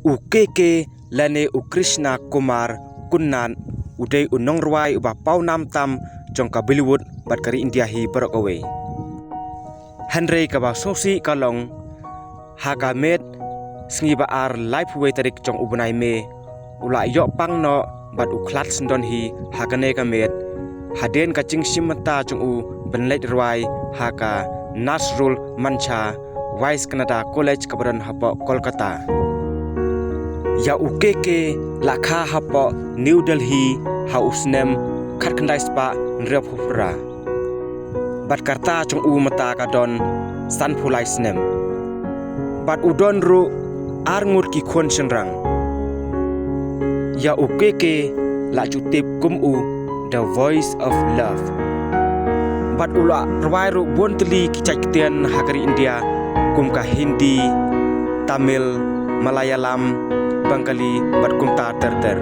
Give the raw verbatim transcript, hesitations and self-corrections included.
U K K lane u Krishna Kumar Kunnan u dei u nongrwai uba pawnam tam jong ka Bollywood bad ka ri India hi baroh kawei. Hynrei kaba sngewsih ka long, ha ka miet sngi ba ar laiphew wei tarik jong u bnai May, u la ïoh pang noh bad u khlad syndon hi ha kane ka miet, hadien ka jingshim bynta jong u ban leit rwai ha ka Nazrul Mancha Vice Kannada College kaba don hapoh Kolkata. Ïa u K K la kha hapoh New Delhi ha u snem khatkhyndai spah hynriewphew phra. Bad ka rta jong u mynta ka don sanphew lai snem. Bad u don ruh ar ngut ki khun shynrang. Ïa u K K la ju tip kum u The Voice of Love. Bad u la rwai ruh bun tylli ki jait ktien ha ka ri India kum ka Hindi, Tamil, Malayalam, Bengali bad kumta ter ter.